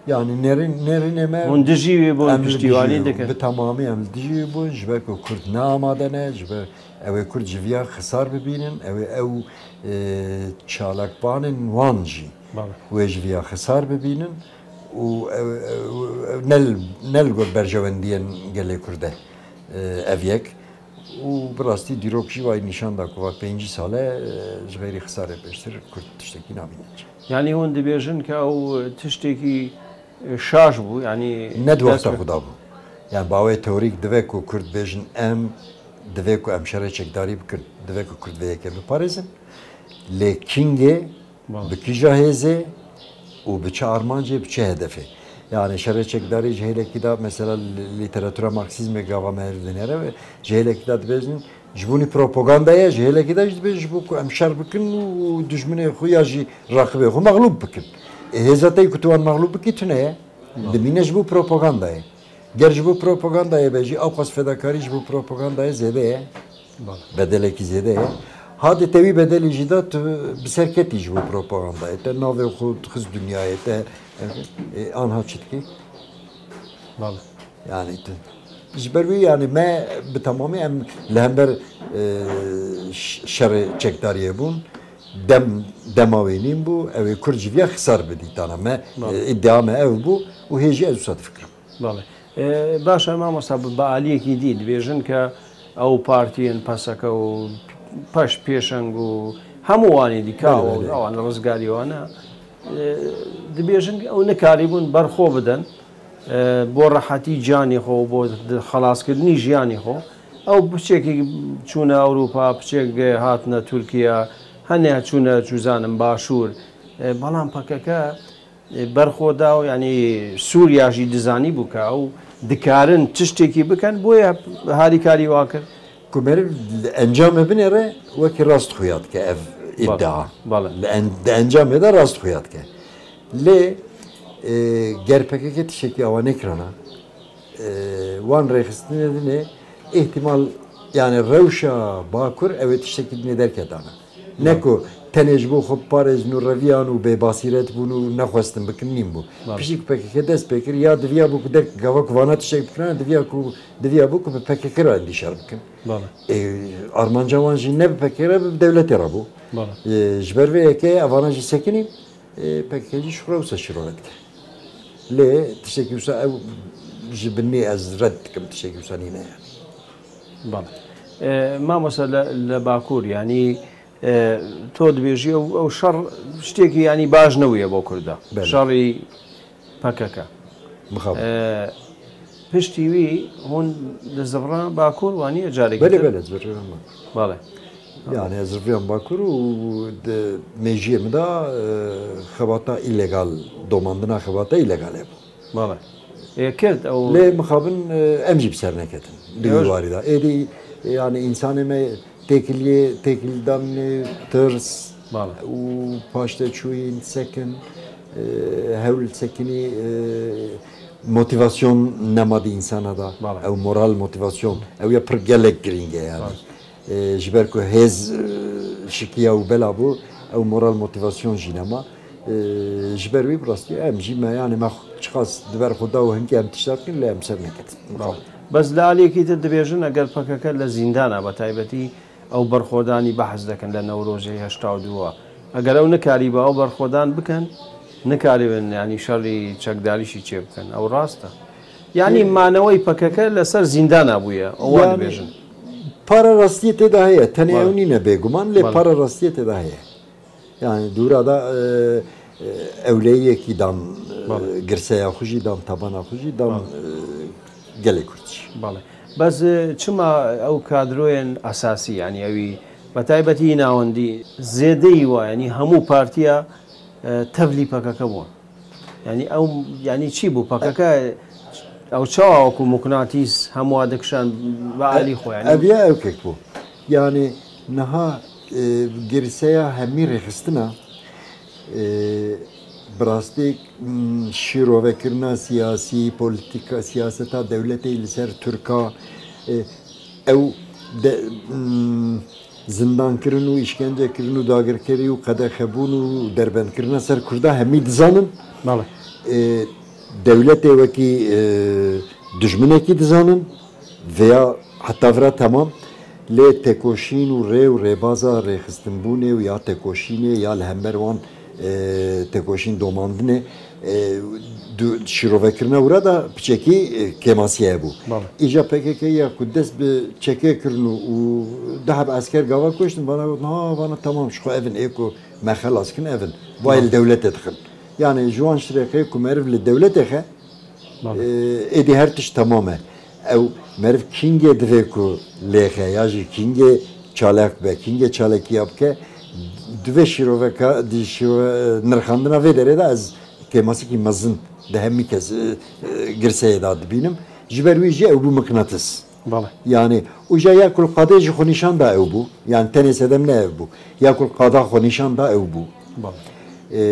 Yanî nêrîn-, nêrînê me Hûn dijî wî bûn, em li piştîwanî dijî wî dikin. Bi temamî em li dijî wî bûn, ji ber ku Kurd ne amade ne, ji ber ew ê Kurd ji viya xisar bibînin, ew ê ew, e, çalakvanên wan jî Bale. wê ji viya xisar bibînin û ew, ew, ew ne li, ne li gor berjewendiyên gelê Kurd e, e, ev yek. Û bi rastî dîrok jî wayî nîşan da ku va pêncî sal e, e, ji xeyrî xisarê pêştir Kurd tiştekî nabînin. Yanî hûn dibêjin ke ew tiştekî, e, şaş bû, yanî Ne di dest wexta bi- xwe da bû. Yani bawê teorîk dive ku Kurd bêjin em, dive ku em şerê çekdarî bikin, dive ku Kurd vê yekê biparêzin. Lê kîngê Baş. Bi kîja hêzê û bi çi armancê, bi çi hedefê? Yani şerê çekdarî ji hêlekî de, mesela li-, lîteratura Marksîzmê gava me dinêre, ji hêlekî de dibêjin, ji bo nî propaganda ye, ji hêlekî de jî dibêjin, ji bo ku em şer bikin û dijminê xwe ya jî raqibê xwe mexlûb bikin. E, hêza te yî ku tu wan mexlûb bikî tune ye. Baş. Dimîne ji bo propaganda ye. Ger ji bo propagandayê be jî, ewqas fedakarî ji bo propagandayê zêde ye. Bale. Bedelekî zêde ye. Hadê te wî bedelî jî da, tu bi ser ketî ji bo propagandayê. Te navê xwe dixist dinyayê, te, e, e, anha çi dikî? Bale. Yani tu, ji ber wî yani me bi temamî em li hember, e, ş-, şerê çekdariyê bûn. Dem, dema wê nîn bû, ew ê Kurd ji viya xisar bidîtana me, Bale. e, îdia me ew bû û hê jî ez wisa difikirim. Bale. E, baş e, mamosta, bi, bi aliyekî dî dibêjin ke ew partiyên P S K û peş pêşeng û hemû wanê dîka Belê, û belê. ewan rizgarî wan e, e, dibêjin ke ew nikarîbûn berxwe bidin. بۆ ڕەحەتی گیانی خۆ، بۆ خەڵاسکردنی ژیانی خۆ، ئەو بچێکی چوونە ئەوروپا، بچێک هاتنە تورکیا، هەنێ چوونە چوزانم باشوور. بەڵام پەکەکە بەرخۆدا و یعنی سووریاشی دزانی بوو کە ئەو دکارن تشتێکی بکەن، بۆیە هاریکاری وا کرد. Ku meriv li encamê binêre, wekî rast xuya dike ev îdia. Bale. Li en-, di encamê de rast xuya dike. Lê, e, ger P K K tiştekî awa nekirana, e, wan rêxistinê dinê, îhtimal, yani rewşa Bakur ew ê tiştekî dinê derketana. Ne ku tenê ji bo xwe biparêzin û reviyan û bêbasîret bûn û nexwestin bikin, nîn bû. Bale. Piştî ku P K K dest pê kir, ya diviya bû ku derk gava ku vana tiştek bikirana, diviya ku, diviya bû ku bi P K K re endîşar bikin. Bale. E, armanca wan jî ne bi P K K re, bi dewletê re bû. Bale. E, ji ber vê yekê evana jî sekinîn, e, P K K jî ji xwe re wisa şîrove dike. Lê tiştekî wisa ew ji binî ez red dikim, tiştekî wisa nîne yani. Bale. E, mamoste li, li Bakur, yani, e, to dibêjî ew, ew şer tiştekî, yani, baş nebûye bo Kurda. Belê. Şerî P K K. Mixabin. E, piştî wî hûn dizivirin Bakur, wa niye careke Belê, din? Belê, ez zivirim Bakur. Bale. Yani, ez ziviyan Bakur û di mêjiyê min de, e, xebata îlegal, domandina xebata îlegal hebû. Bale. Ê, kir ew Lê mixabin, e, em jî bi ser neketin. Di Ê, wî warî de. Êdî, yani, însanê me têkiliyê, têkildanê tirs Bale. û paşteçûyîn sekin, e, hewl sekinî, e, motivasyon nema di însana de. Bale. Ew moral motivasyon. Ew ya pir gelek girîng e yani. Bale. E, ji ber ku hêz, e, şikiya û bela bû, ew moral motivasyon jî nema. E, ji ber wî bi rastî em jî me, yani me çiqas di ber xwe da û hinkî em tişta bikin, lê em ser neketin. Bale. Bes li aliyekî din dibêjin, eger P K K li zîndana, bi taybetî ew berxwedanî behs dikin li Newrozê heşta û du, eger ew nikarîbe ew berxwedan bikin, nikarîbin, yani şerî çekdarî jî çê bikin. Ew rast e. Yani Ê- manewey P K K li ser zîndana bûye. Ew wan Yani dibêjin. Para rastiyê tê de heye. Tenê Bale. ew nîne bêguman, lê Bale. para rastiyê tê de heye. Yani dûra da, e, e, ewleyiyekî dan, e, Bale. girseya xwe jî dan, tabana xwe jî dan, Bale. e, gelê Kurd jî. Bale. Bes, e, çima ew kadroyên esasî, yani ewî, bi taybetî navendî, zêdeyî wa, yani hemû partiya, e, tevlî P K K bûn? Yani ew, yani çi bû? P K K ew çawa wekû muknatîs hemû dikişan bi alî xwe, yani? Ev ya ew kek bû. Yani niha, e, girseya hemî rêxistina, e, bi rastî, m, şîrovekirina siyasî, polîtîka, siyaseta dewletê li ser Tirka, e, ew de, m, zindankirin û îşkencekirin û dagirkerî û qedexebûn û derbendkirina ser Kurda hemî dizanin. Bale. E, dewletê wekî, e, dijminekî dizanin. Veya heta vira temam. Lê tekoşîn û rê û rêbaza rêxistinbûnê û ya tekoşînê ya li hember wan, e, tekoşîn domandinê, e, du-, şîrovekirina wira da piçekî, e, kêmasî hebû. Bale. Îja P K K ya ku dest bi çekê kirin û, û du heb esker gava kuştin, vana gotin, ha, vana temam, ji xwe ev in ê ku me xelas kin, ev in. Vay Bale. li dewletê dixin. Yani ji wan şirêxê ku meriv li dewletê xe, Bale. e, êdî her tişt temam e. Ew meriv kîngê divê ku lêxe ya jî kîngê çalak be, kîngê çalekiya bike, divê şîroveka, di şîrove-, nirxandina vê derê de ez kêmasîkî mezin di hemî kes, e, e, girseyê de dibînim. Ji ber wî jî ew bû miqnatis. Bale. Yani, û ja ya ku li qadê jî xwe nîşan da ew bû. Yani, tenê sedem ne ev bû. Ya ku li qada xwe nîşan da ew bû. Bale. E,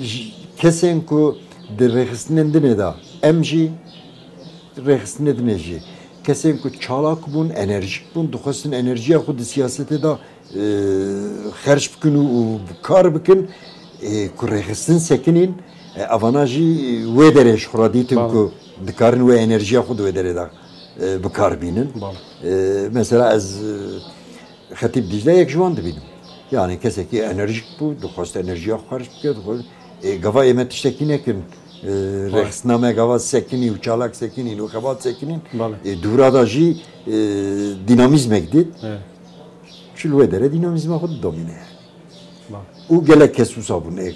ji-, kesên ku di rêxistinên dinê de, em jî rêxistinê dinê jî, kesên ku çalak bûn, enerjîk bûn, dixwestin enerjiya xwe di siyasetê de, e, xerc bikin û, û bi kar bikin, e, ku rêxistin sekinîn, e, evana jî wê derê ji xwe re dîtin Bale. ku dikarin wê enerjiya xwe di wê derê de, e, bi kar bînin. Bale. E, mesela ez, e, Xetîb Dîcle yek ji wan dibînim. Yani kesekî enerjîk bû, dixwest enerjiya xwe xerc bike, dixwest, e, gava ême tiştekî nekin. E, Bale. Rêxistina me gava sekinî û çalak sekinîn û xebat sekinîn. Bale. E, dûra da jî, e, dînamîzmek dît. Evet. Çi li wê derê dînamîzma xwe didomîne yani. Bale. Û gelek kes wisa bûn. E,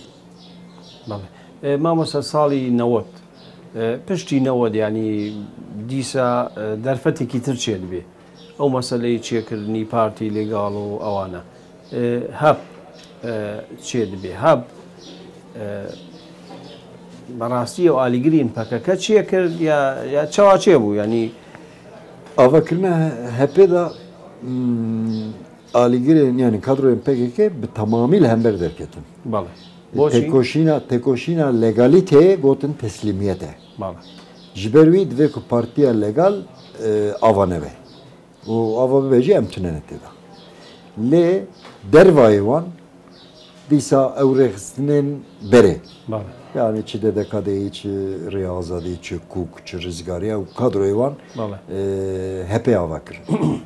Bale. E, mamosta, salî newed, e, piştî newed, yanî dîsa, e, derfetekî tir çêdibê. Ew meseleyê çêkirinî partî legal û ewana, e, hep, e, çêdibê. Hep, e, bi rastî ew alîgirî P K K çêkir ya, ya çawa çêbû? Yanî Avakirina H P de, hmm, alîgirên, yanî kadroyên P K K bi temamî li hember derketin. Bale. Boçî? Têkoşîna, têkoşîna legalîteyê gotin teslîmiyet e. Bale. Ji ber wî divê ku partiya legal, e, ava nebe. Û ava bibe jî em tunene tê de. Lê dervayê wan dîsa ew rêxistinên berê. Bale. Yanî çi D D K D, çi Rêya Azadî, çi kûk, çi Rizgarî, ew kadroyê wan, Bale. e, H P ava kirin.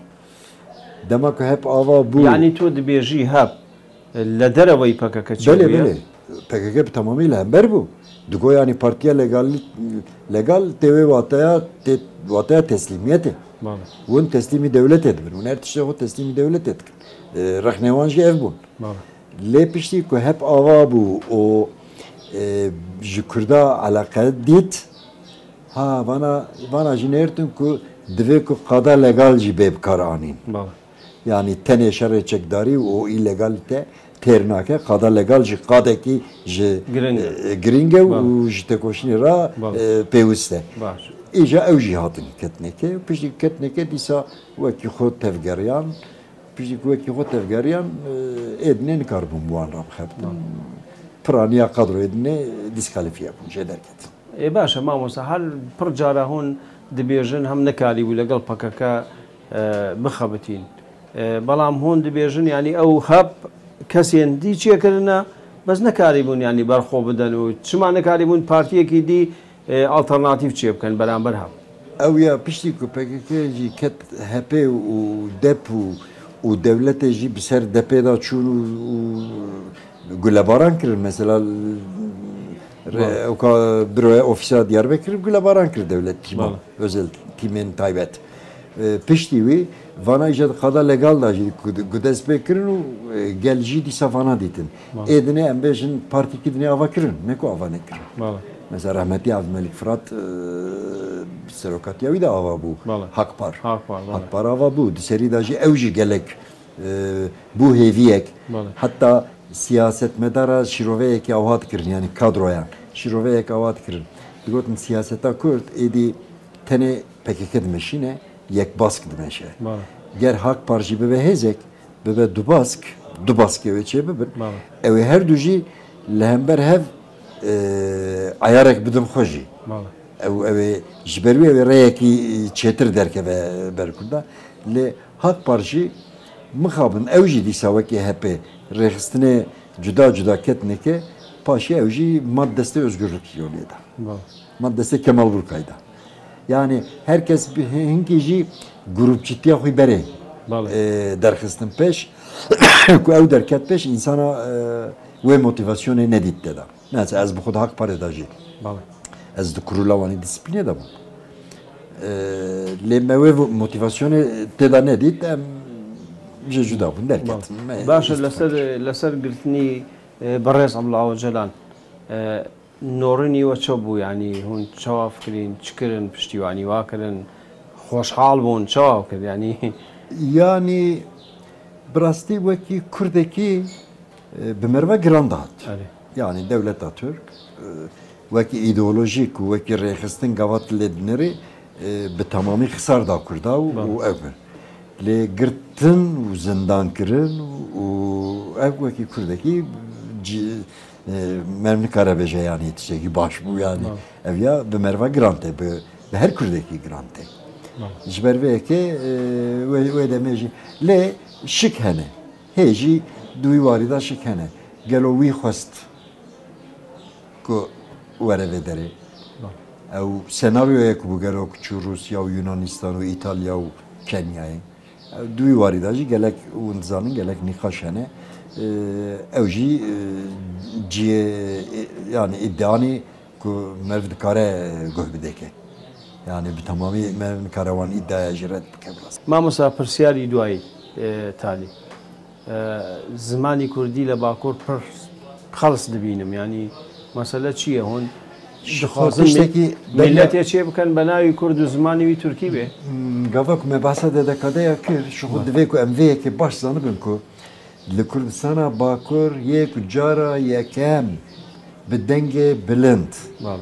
Dema ku H P ava bû. Yanî tu dibêjî H P li dereveyî P K K çêbûye? Belê, belê. P K K bi temamî li hember bû. Digo, yanî partiya legal, legal tê wê wateya, tê wateya teslîmiyetê. Bale. Hûn teslîmî dewletê dibin. Hûn her tiştê xwe teslîmî dewletê dikin. E, rexnê wan jî ev bûn. Bale. Lê piştî ku H P ava bû û, e, ji Kurda eleqe dît, ha, vana, vana jî nêrtin ku divê ku qada legal jî bê bi kar anîn. Bale. Yanî tenê şerê çekdarî û îlegalîte têr nake, qada legal jî qadekî ji, Giring e, e, giring e Bale. û ji têkoşînê re, Bale. e, pêwist e. Baş. Îja ew jî hatin ketneke, piştî ketneke dîsa wekî xwe tevgeriyan, piştî ku wekî xwe tevgeriyan, e, êdinê nikaribûn bi wan re bixebtin. Bale. Piraniya kadroyê dinê dîskalîfiye bûn, jê derketin. Ê, baş e, mamosta, her pir cara hûn dibêjin hem nekarîbû legel P K K, e, bixebitîn. E, belam hûn dibêjin, yanî ew H P kesên dî çêkirine, bes nekarîbûn, yanî berxwe bidin û çima nekarîbûn partiyekî dî, e, alternatîf çêbikin beramber H P? Ew ya piştî ku P K K jî ket H P û dep û, û dewletê jî bi ser depê de çûn û, û gulebaran kirin. Mesela, re-, Bale. ewka biroya ofîsa Diyarbekir gulebaran kir dewlet tîma, Bale. özel tîmên taybet. E, piştî wî vana îja di qada legal da jî ku, ku dest pê kirin û, e, gel jî dîsa vana dîtin. Bale. Ê dinê em bêjin partîkî dinê ava kirin, ne ku ava nekirin. Bale. Mesela rehmetî Evdilmelik Firat, e, serokatiya wî de ava bû. Bale. Hakpar. Hakpar, bale. Hakpar ava bû. Di serî de jî ew jî gelek, e, bû hêviyek. Bale. Heta siyasetmedara şîroveyekî awa dikirin, yanî kadroyan. Şîroveyek awa dikirin. Digotin siyaseta Kurd êdî tenê P K K dimeşîne, yek bask dimeşe. Bale. Ger Hakpar jî bibe hêzek, bibe du bask, du baskê wê çê bibin. Bale. Ew ê her du jî li hember hev, e, ayarek bidin xwe jî. Bale. Ew, ew ê ji ber wî ew ê rêyekî çêtir derkeve ber Kurda. Lê Hakpar jî mixabin ew jî dîsa wekî H P rêxistinê cuda cuda ketneke, paşê ew jî mat destê Özgürlük Yolê de. Bale. Mat destê Kemal Burkay de. Yani her kes bi-, hinkî jî grûpçîtiya xwe berê, Bale. e, derxistin pêş. Ku ew derket pêş, însana, e, wê motivasyonê nedît te de. Mesela ez bi xwe di Hakparê de jî. Bale. Ez di kurula wanî disiplînê de bûm. E, lê me wê motivasyonê tê de nedît, em jê cuda bûn, derketin. Bale. Me Baş e, îstîfa lêser, kir. lêser girtinî, e, berêz Abdullah Ocalan, e, Norînî we çi bû, yanî hûn çawa fikirîn, çi kirin, piştîwanî wa kirin, xweşhal bûn, çawa kir, yanî? Yanî, bi rastî wekî Kurdekî, e, bi merve giran dihat. Erê. Yanî dewleta Tirk, e, wekî îdeolojîk û wekî rêxistin gava tu lê dinêrî, e, bi temamî xisar da Kurda û, Bale. û ev in. Lê girtin û zindan kirin û ev wekî Kurdekî ci-, e, merv nikare bêje, yanî tiştekî baş bû, yanî Bale. ev ya bi merva giran tê, bi, bi her Kurdekî giran tê. Bale. Ji ber vê yekê, e, wê, wê demê jî. Lê şik hene. Hê jî di wî warî de şik hene. Gelo wî xwest ku were vê derê? Bale. Ew senaryoyek bû gelo ku çû Rûsya û Yunanistan û Îtalya û Kenyayê. Ew di wî warî de jî gelek, hûn dizanin, gelek nîqaş hene. Ew jî, e, cihê, e, yani îdianî ku meriv dikare guh bideke. Yani bi temamî meriv nikare wan îdiaya jî red bike bi rastî. Mamosta, pirsyarî duayî, e, talî. E, zimanî kurdî li Bakur pir xels dibînim. Yanî Mesele çi ye? Hûn Ji xwe dixwazin tiştekî mi- milletê çê bikin be navî kurd û zimanê wî tirkî bê? Gava ku me behsa D D K D ya kir, ji xwe divê ku em vê yekê baş zanibin ku li Kurdistana Bakur yê ku cara yekem bi dengê bilind Bale.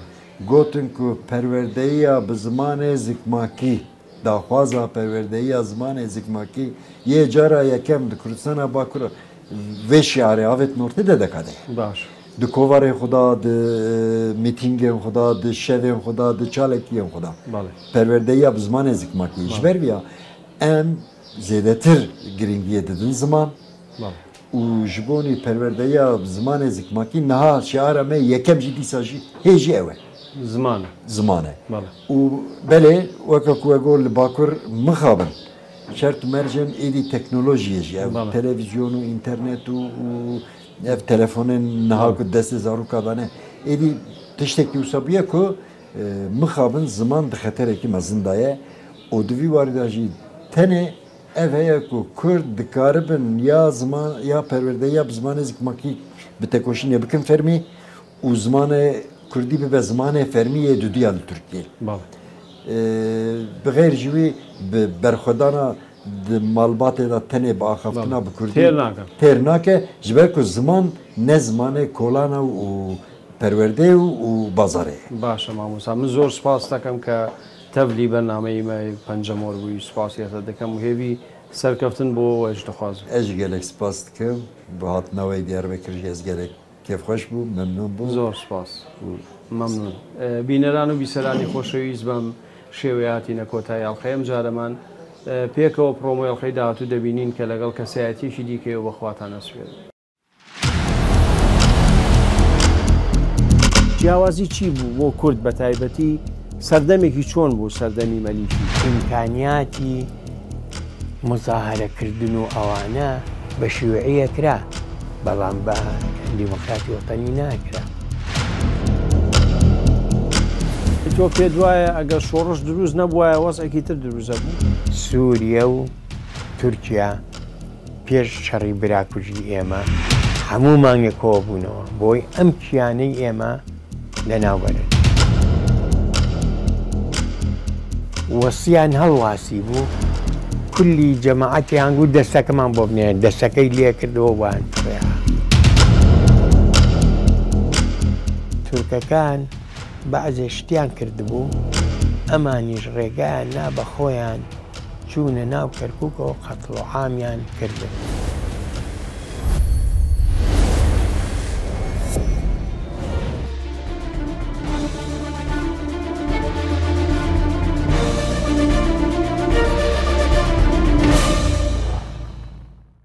gotin ku perwerdeyiya bi zimanê zikmakî, daxwaza perwerdeyiya zimanê zikmakî yê cara yekem di Kurdistana Bakur vê şiarê avêtin ortê D D K D ye. Baş. Di kovarê xwe de, di mîtîngên xwe de, di şevên xwe de, di çalakiyên xwe de. Bale. Perwerdeyiya bi zimanê zikmakî. Ji ber vîya em zêdetir girîngiyê didin ziman Bale. û ji bonî perwerdeyiya bi zimanê zikmakî niha şiara me yekem jî dîsa jî hê jî ew e. Ziman. Ziman e. Bale. Û belê weke ku we got li Bakur mixabin. Şert û mercên êdî teknolojiyê jî ev. Bale. Televîzyon û înternet û, û ev telefonên niha Bale. ku destê zaroka de ne. Êdî tiştekî wisa bûye ku e, mixabin ziman di xeterekî mezin de ye û di vî warî de jî tenê ev heye ku Kurd dikaribin ya ziman ya perwerdeyiya bi zimanê zikmakî bi tekoşînê bikin fermî û zimanê Kurdî bibe zimanê fermî yê duduya li Tirkiyê. Bale. E, bi xeyr ji wî bi berxwedana di malbatê de tenê bi axaftina Bale. bi Kurdî Têr nake. têr nake, ji ber ku ziman ne zimanê kolana û perwerdê û, û bazarê ye. Baş e mamosta. Min zor spas dekem ke tev lî bernameyî me Pencemor bûyî. Spasiyê te dikem û hêvî serkeftin bo we jî dixwazim. Ez jî gelek spas dikim. Bi hatina we Diyarbekir jî ez gelek kêfxweş bûm, memnûn bûm. Zor spas. Memnûn. E, bîneran û bîseranî xoşewîst bem şêwê hatîne kotayî elqeyê. Em careman, e, pêkeve promo elqeyê dahatû debînîn ke legal kesayetiyekî dî ke ew bexwatan eswêr. جیاوازی چی بوو بۆ کورد بە تایبەتی؟ سەردەمێکی چۆن بوو سەردەمی مەلیکی؟ ئیمکانیاتی مزاهرەکردن و ئەوانە بە شیوعیە کرا، بەڵام بە دیموکراتی وەتەنی ناکرا. تۆ پێت وایە ئەگەر شۆڕش دروست نەبوایە وەزعێکی تر دروست دەبوو؟ سووریە و تورکیا پێش شەڕی براکوژی ئێمە هەموو مانگێک کۆبوونەوە بۆی ئەم کیانەی ئێمە لە ناوبەرن. وەسیان هەڵواسی بوو، کولی جەماعەتیان گوت دەستەکەمان بۆ بنێن، دەستەکەی لێ کردەوە وان. تورکەکان بەعزێ شتیان کردبوو، ئەمانیش ڕێگایان نا بە خۆیان چوونە ناو کەرکووکەوە قەتڵ و عامیان کردن.